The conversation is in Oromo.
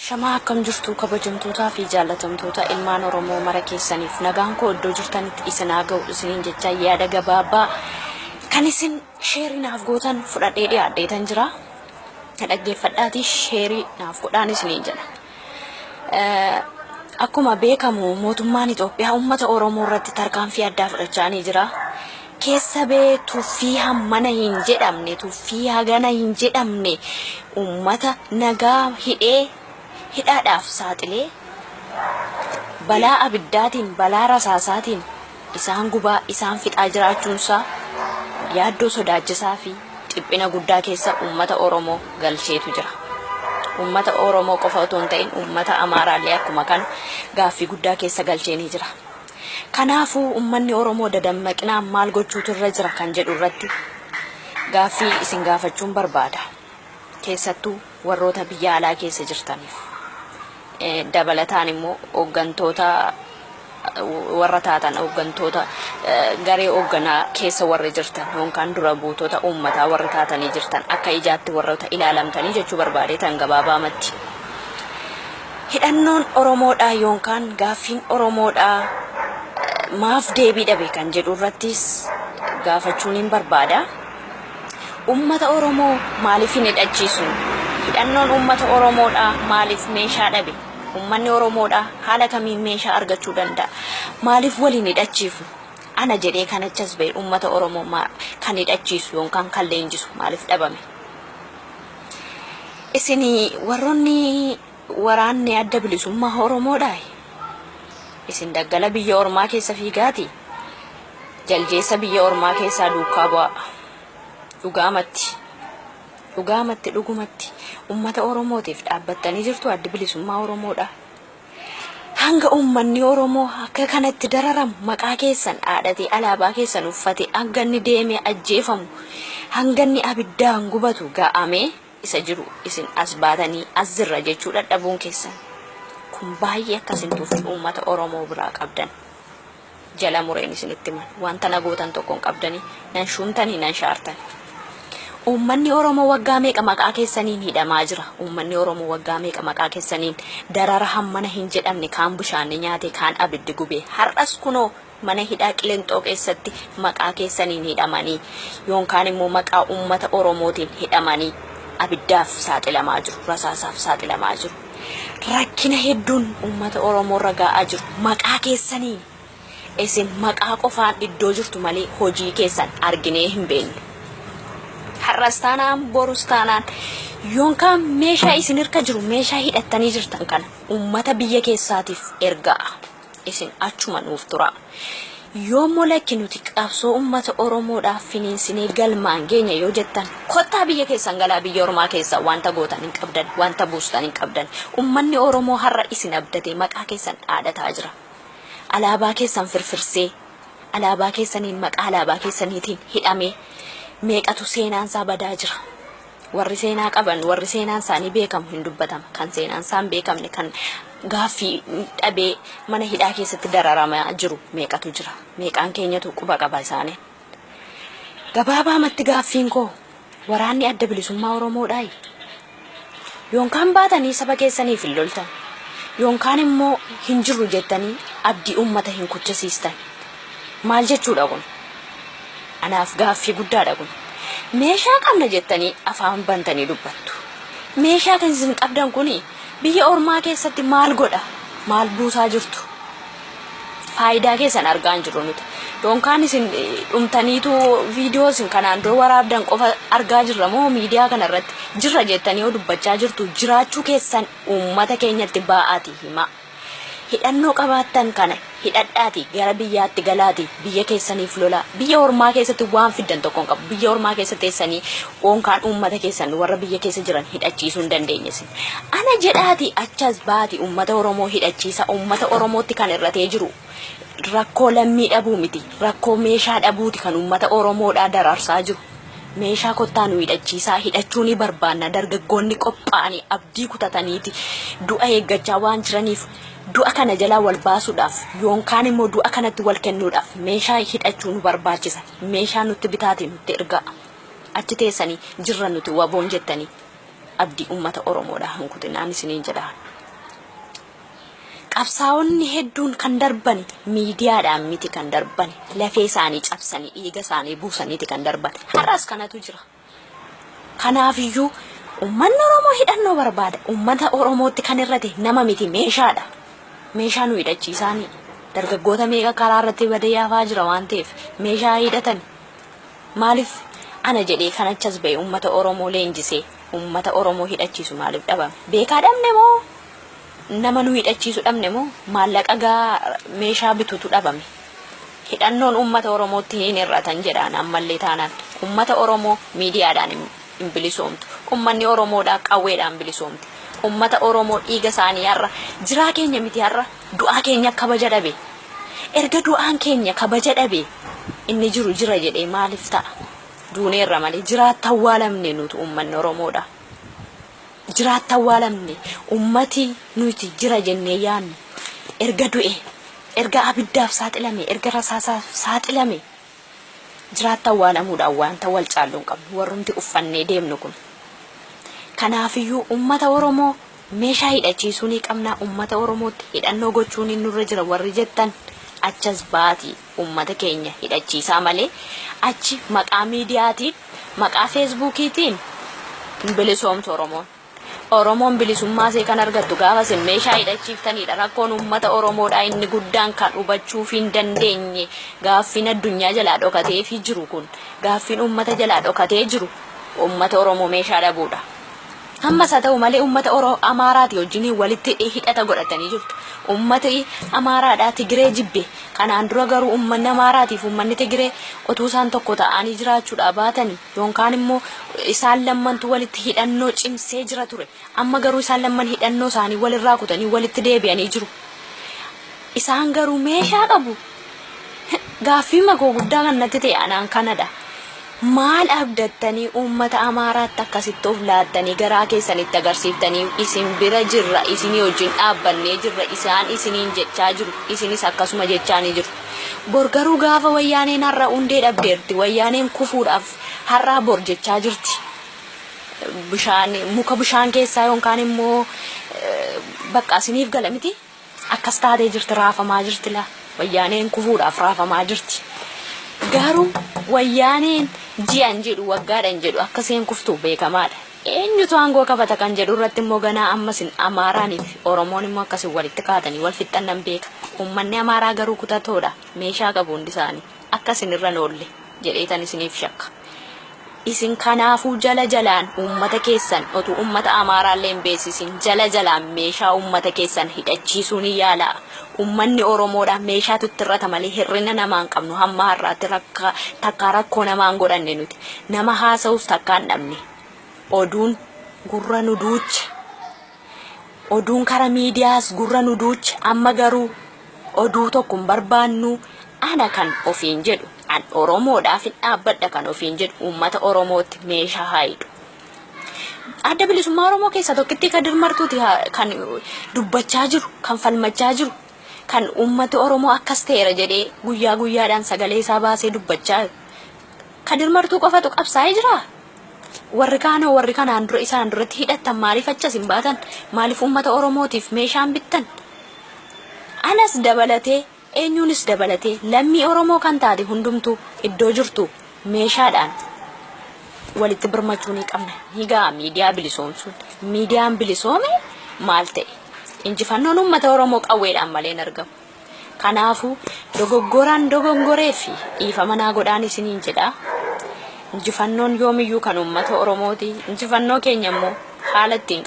Ashamaa akkam jirtu kabajamtootaa fi jaallatamtoota ilmaan Oromoo mara keessaniif nagaan koo iddoo jirtanitti isin haa ga'u isiniin jecha yaada gabaabaa kan isin sheerii naaf gootan fudhadhee dhiyaadheetan jira. Na dhaggeeffadhaatii sheerii naaf godhaan isiniin jedha. Akkuma beekamu mootummaan Itoophiyaa uummata Oromoo irratti tarkaanfii addaa fudhachaa ni jira. Keessa bee tuffii hammana hin jedhamne, tuffii hagana hin jedhamne uummata nagaa hidhee hidhaadhaaf saaxilee balaa abiddaatiin, balaa rasaasaatiin isaan gubaa, isaan fixaa jiraachuunsaa yaaddoo sodaachisaa fi dhiphina guddaa keessa uummata Oromoo galcheetu jira. Uummata Oromoo qofa otoo hin ta'in uummata Amaaraallee akkuma kana gaaffii guddaa keessa galchee ni jira. Kanaafuu uummanni Oromoo dadammaqinaan maal gochuutu irra jira kan jedhu irratti gaaffii isin gaafachuun barbaada. Keessattuu warroota biyya alaa keessa jirtaniif. Dabalataan immoo hooggantoota warra taatan hooggantoota garee hoogganaa keessa warri jirtan yookaan dura buutota uummataa warri taatanii jirtan akka ijaatti warroota ilaalamtanii jechuu barbaadeetan gabaabaamatti. Hidhannoon Oromoodhaa yookaan gaaffiin Oromoodhaa maaf deebii dhabe kan jedhu irrattis gaafachuun hin barbaada. Uummata Oromoo maaliif hin hidhachiisnu? Hidhannoon uummata Oromoodhaa maaliif meeshaa dhabe? Uummanni Oromoodhaa haala kamiin meeshaa argachuu danda'a? Maaliif waliin hidhachiifnu? Ana jedhee kan achas ba'e uummata Oromoo kan hidhachiisu yookaan kan leenjisu maaliif dhabame? Isin warroonni waraanni adda bilisummaa Oromoodhaa? Isin daggala biyya ormaa keessa fiigaati? Jaljeessa biyya ormaa keessaa duukaa bu'aa. Dhugaamatti. Dhugaamatti dhugumatti uummata Oromootiif dhaabbattanii jirtu addi bilisummaa Oromoodha. Hanga uummanni Oromoo akka kanatti dararamu maqaa keessan dhaadhatee alaabaa keessan uffatee hanga inni deemee ajjeefamu hanga inni abiddaan gubatu ga'amee isa jiru isin as baatanii as jirra jechuu dadhabuun keessan kun baay'ee akkasin tuffii uummata Oromoo biraa qabdan. Jala mureen isinitti himan. Wanta na gootan tokko hin qabdanii. Nan shuumtanii nan shaartan. Uummanni Oromoo waggaa meeqa maqaa keessaniin hidhamaa jira. Uummanni Oromoo waggaa meeqa maqaa keessaniin darara hammana hin jedhamne kaan bishaanni nyaate kaan abiddi gubee. Har'as kunoo mana hidhaa Qilinxoo keessatti maqaa keessaniin hidhamanii yookaan immoo maqaa uummata Oromootiin hidhamanii abiddaaf saaxilamaa jiru. Rasaasaaf saaxilamaa jiru. Rakkina hedduun uummata Oromoo irra ga'aa jiru. Maqaa keessaniin isin maqaa qofaan iddoo jirtu malee hojii keessan arginee hin beeknu. Har'as taanaan borus taanaan yookaan meeshaa isin harka jiru meeshaa hidhattanii jirtan kana uummata biyya keessaatiif ergaa. Isin achuma nuuf turaa. Yoommoo lakki nuti qabsoo uummata Oromoodhaaf finiinsinee galmaan geenya yoo jettan kottaa biyya keessan galaa biyya ormaa keessaa wanta gootan hin qabdan wanta buustan hin qabdan. Uummanni Oromoo har'a isin abdatee maqaa keessan dhaadhataa jira. Alaabaa keessan firfirsee alaabaa keessaniin maqaa alaabaa keessaniitiin hidhamee meeqatu seenaansaa badaa jira. Warri seenaa qaban, warri seenaan isaanii beekamu hin dubbatama. Kan seenaan isaa hin beekamne, kan gaaffii dhabee mana hidhaa keessatti dararamaa jiru meeqatu jira. Meeqaan keenyatu quba qaba isaanii. Gabaabaamatti gaaffiin koo waraanni adda bilisummaa Oromoodhaayi? Yookaan baatanii saba keessaniif hin loltan. Yookaan immoo hin jirru jettanii abdii uummata hin kuchisiistan. Maal jechuudha kun? Anaaf gaaffii guddaadha kun. Meeshaa qabna jettanii afaan bantanii dubbattu. Meeshaa kan isin qabdan kun biyya ormaa keessatti maal godha? Maal buusaa jirtu? Faayidaa keessan argaa hin jirru nuti. Yookaan isin dhumtaniitu viidiyoo isin kanaan dura waraabdan qofa argaa jirra moo miidiyaa kana irratti jirra jettanii yoo dubbachaa jirtu jiraachuu keessan uummata keenyatti baa'aatii himaa. Hidhannoo qabaattan kana hidhadhaati gara biyyaatti galaati biyya keessaniif lolaa. Biyya ormaa keessatti waan fiddan tokko hin qabu. Biyya ormaa keessa teessanii yookaan uummata keessan warra biyya keessa jiran hidhachiisuu hin dandeenye isin. Ana jedhaati achas baati uummata Oromoo hidhachiisa. Uummata Oromootti kan irratee jiru rakkoo lammii dhabuu miti. Rakkoo meeshaa dhabuuti kan uummata Oromoodhaa dararsaa jiru. Meeshaa kottaa nu hidhachiisaa hidhachuu ni barbaanna. Dargaggoonni qophaa'anii abdii kutataniiti du'a eeggachaa waan jiraniif du'a kana jalaa wal baasuudhaaf yookaan immoo du'a kanatti wal kennuudhaaf meeshaa hidhachuu nu barbaachisa. Meeshaa nutti bitaati nutti ergaa. Achi teessanii jirra nuti waboon jettanii abdii uummata Oromoodhaa hin kutinaan isiniin jedha. Qabsaa'onni hedduun kan darbani miidiyaadhaan miti kan darbani lafee isaanii cabsanii dhiiga isaanii buusaniiti kan darban. Har'as kanatu jira. Kanaafiyyuu uummanni Oromoo hidhannoo barbaada. Uummata Oromootti kan irrate nama miti meeshaadha. Meeshaa nu hidhachiisaanii. Dargaggoota meeqa karaa irratti badee hafaa jira waan ta'eef meeshaa hidhatan. Maaliif ana jedhee kan achas ba'e uummata Oromoo leenjisee uummata Oromoo hidhachiisu maaliif dhabame? Beekaa dhabne moo nama nu hidhachiisu dhabne moo maallaqa gaa meeshaa bitutu dhabame? Hidhannoon uummata Oromootti hin hir'atan jedhaan ammallee taanaan. Uummata Oromoo miidiyaadhaan hin bilisoomtu. Uummanni Oromoodhaa qawweedhaan bilisoomti. Uummata Oromoo dhiiga isaanii har'a jiraa keenya miti har'a du'aa keenya kabaja dhabe. Erga du'aan keenya kabaja dhabe inni jiru jira jedhee maaliif ta'a? Duuneerra malee jiraatti awwaalamne nuti uummanni Oromoodha. Jiraatti awwaalamne uummati nuti jira jennee yaadnu erga du'e erga abiddaaf saaxilame erga rasaasaaf saaxilame jiraatti awwaalamuudhaan wanta wal caallu hin qabnu warrumti uffannee deemnu kun. Kanaafiyyuu uummata Oromoo meeshaa hidhachiisuu ni qabna. Uummata Oromootti hidhannoo gochuun nurra jira warri jettan achas baatii uummata keenya hidhachiisaa malee achi maqaa miidiyaatiin maqaa feesbuukiitiin hin bilisoomtu Oromoon. Oromoon bilisummaa ishee kan argattu gaafa isin meeshaa hidhachiiftanidha. Rakkoon uummata Oromoodhaa inni guddaan kan hubachuu hin dandeenye gaaffiin addunyaa jalaa dhokatee fi jiru kun gaaffiin uummata jalaa dhokatee jiru uummata Oromoo meeshaa dhabuudha. Ammas haa ta'u malee uummata Amaaraati wajjin walitti hidhata godhatanii jirtu. Uummati Amaaraadhaa Tigiree jibbe. Kanaan dura garuu uummanni Amaaraatiif uummanni Tigiree otuu isaan tokko ta'anii jiraachuudhaa baatanii yookaan immoo isaan lammantu walitti hidhannoo cimsee jira ture. Amma garuu isaan lamman hidhannoo isaanii walirraa kutanii walitti deebi'anii jiru. Isaan garuu meeshaa qabu. Gaaffii makoo guddaa kan natti ta'e anaan kanadha. Maal abdattanii uummata Amaaraatti akkasitti of laattanii garaa keessanitti agarsiiftanii isin bira jirra isinii wajjin dhaabbannee jirra isaan isiniin jechaa jiru isinis akkasuma jechaa ni jirtu. Bor garuu gaafa wayyaaneen har'a hundee dhabdeerti wayyaaneen kufuudhaaf har'aa bor jechaa jirti. Bishaan muka bishaan keessaa yookaan immoo bakka isiniif gala miti. Akkas taatee jirti raafamaa jirti laa wayyaaneen kufuudhaaf raafamaa jirti. Garuu wayyaaneen ji'an jedhu waggaadhan jedhu akka isheen kuftu beekamaadha. Eenyutu aangoo qabata kan jedhu irratti immoo ganaa ammas Amaaraanii fi Oromoon immoo akkasiin walitti kaatanii wal fixxan nan beeka. Uummanni Amaaraa garuu kutatoodha. Meeshaa qabu hundi isaanii. Akka isin irra hin oolle jedheetan isiniif shakka. Isin kanaafuu jala jalaan uummata keessan otuu uummata Amaaraallee hin beeksisin jala jalaan meeshaa uummata keessan hidhachiisuu ni yaalaa. Uummanni Oromoodha meeshaatu itti hir'ata malee hir'ina namaa hin qabnu hamma har'aatti rakka takkaa rakkoo namaa hin godhanne nuti. Nama haasa'us takkaa hin dhabne. Oduun gurra nu duuche. Oduun kara miidiyaas gurra nu duuche. Amma garuu oduu tokko hin barbaannu ana kan ofiin jedhu an Oromoodhaaf hin dhaabbadha kan ofiin jedhu uummata Oromootti meeshaa haa hidhu. Adda bilisummaa Oromoo keessaa tokkittii Kadir Martuuti kan dubbachaa jiru, kan falmachaa jiru, kan uummati Oromoo akkas ta'eera jedhee guyyaa guyyaadhaan sagalee isaa baasee dubbachaa jiru. Kadir Martuu qofatu qabsaa'ee jiraa? Warri kaanoo warri kanaan dura isaan duratti hidhattan maaliif achas hin baatan? Maaliif uummata Oromootiif meeshaan bittan? Anas dabalatee eenyuunis dabalatee lammii Oromoo kan taate hundumtuu iddoo jirtu meeshaadhaan walitti birmachuu ni qabna. Ni ga'a miidiyaa bilisoomsuun. Miidiyaan bilisoome maal ta'e? Injifannoon uummata Oromoo qawweedhaan malee hin argamu. Kanaafuu dogoggoraan dogongoree fi dhiifama naa godhaan isiniin jedha. Injifannoon yoomiyyuu kan uummata Oromooti. Injifannoo keenya immoo haala ittiin